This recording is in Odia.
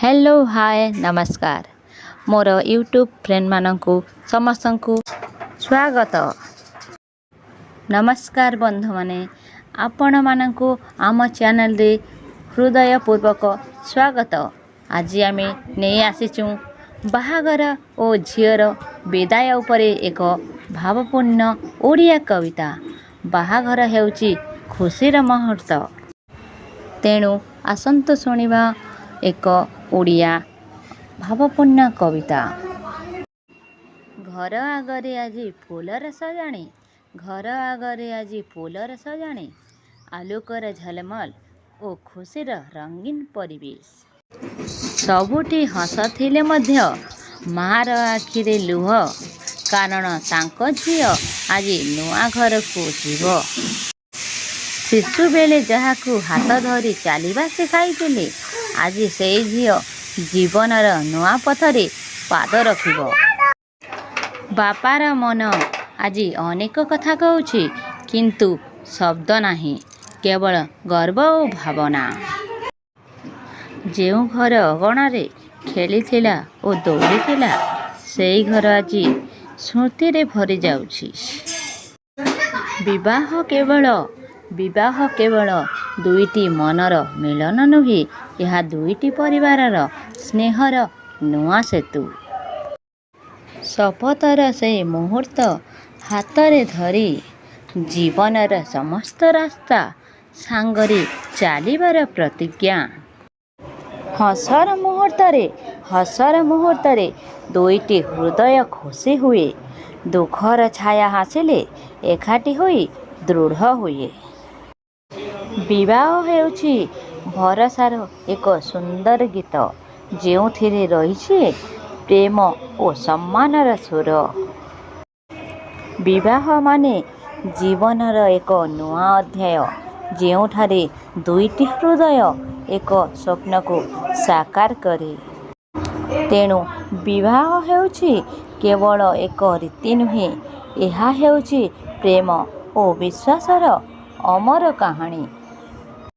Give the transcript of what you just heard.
ହ୍ୟାଲୋ, ହାଏ, ନମସ୍କାର। ମୋର ୟୁଟ୍ୟୁବ୍ ଫ୍ରେଣ୍ଡମାନଙ୍କୁ ସମସ୍ତଙ୍କୁ ସ୍ୱାଗତ। ନମସ୍କାର ବନ୍ଧୁମାନେ, ଆପଣମାନଙ୍କୁ ଆମ ଚ୍ୟାନେଲରେ ହୃଦୟପୂର୍ବକ ସ୍ୱାଗତ। ଆଜି ଆମେ ନେଇ ଆସିଛୁ ବାହାଘର ଓ ଝିଅର ବିଦାୟ ଉପରେ ଏକ ଭାବପୂର୍ଣ୍ଣ ଓଡ଼ିଆ କବିତା। ବାହାଘର ହେଉଛି ଖୁସିର ମୁହୂର୍ତ୍ତ। ତେଣୁ ଆସନ୍ତୁ ଶୁଣିବା ଏକ ଓଡ଼ିଆ ଭାବପୂର୍ଣ୍ଣ କବିତା। ଘର ଆଗରେ ଆଜି ଫୁଲର ସଜାଣି, ଘର ଆଗରେ ଆଜି ଫୁଲର ସଜାଣି, ଆଲୋକର ଝଲମଲ ଓ ଖୁସିର ରଙ୍ଗୀନ ପରିବେଶ। ସବୁଠି ହସ ଥିଲେ ମଧ୍ୟ ମାଆର ଆଖିରେ ଲୁହ, କାରଣ ତାଙ୍କ ଝିଅ ଆଜି ନୂଆ ଘରକୁ ଯିବ। ଶିଶୁବେଳେ ଯାହାକୁ ହାତ ଧରି ଚାଲିବା ଶିଖାଇଥିଲେ, ଆଜି ସେଇ ଝିଅ ଜୀବନର ନୂଆ ପଥରେ ପାଦ ରଖିବ। ବାପାର ମନ ଆଜି ଅନେକ କଥା କହୁଛି, କିନ୍ତୁ ଶବ୍ଦ ନାହିଁ, କେବଳ ଗର୍ବ ଓ ଭାବନା। ଯେଉଁ ଘର ଅଗଣାରେ ଖେଳିଥିଲା ଓ ଦୌଡ଼ିଥିଲା, ସେଇ ଘର ଆଜି ସ୍ମୃତିରେ ଭରିଯାଉଛି। ବିବାହ କେବଳ ଦୁଇଟି ମନର ମିଳନ ନୁହେଁ, ଏହା ଦୁଇଟି ପରିବାରର ସ୍ନେହର ନୂଆ ସେତୁ। ଶପଥର ସେଇ ମୁହୂର୍ତ୍ତ ହାତରେ ଧରି ଜୀବନର ସମସ୍ତ ରାସ୍ତା ସାଙ୍ଗରେ ଚାଲିବାର ପ୍ରତିଜ୍ଞା। ହସର ମୁହୂର୍ତ୍ତରେ ଦୁଇଟି ହୃଦୟ ଖୁସି ହୁଏ, ଦୁଃଖର ଛାୟା ଆସିଲେ ଏକାଠି ହୋଇ ଦୃଢ଼ ହୁଏ। ବିବାହ ହେଉଛି ଭରସାର ଏକ ସୁନ୍ଦର ଗୀତ, ଯେଉଁଥିରେ ରହିଛି ପ୍ରେମ ଓ ସମ୍ମାନର ସ୍ୱର। ବିବାହ ମାନେ ଜୀବନର ଏକ ନୂଆ ଅଧ୍ୟାୟ, ଯେଉଁଠାରେ ଦୁଇଟି ହୃଦୟ ଏକ ସ୍ୱପ୍ନକୁ ସାକାର କରେ। ତେଣୁ ବିବାହ ହେଉଛି କେବଳ ଏକ ରୀତି ନୁହେଁ, ଏହା ହେଉଛି ପ୍ରେମ ଓ ବିଶ୍ୱାସର ଅମର କାହାଣୀ।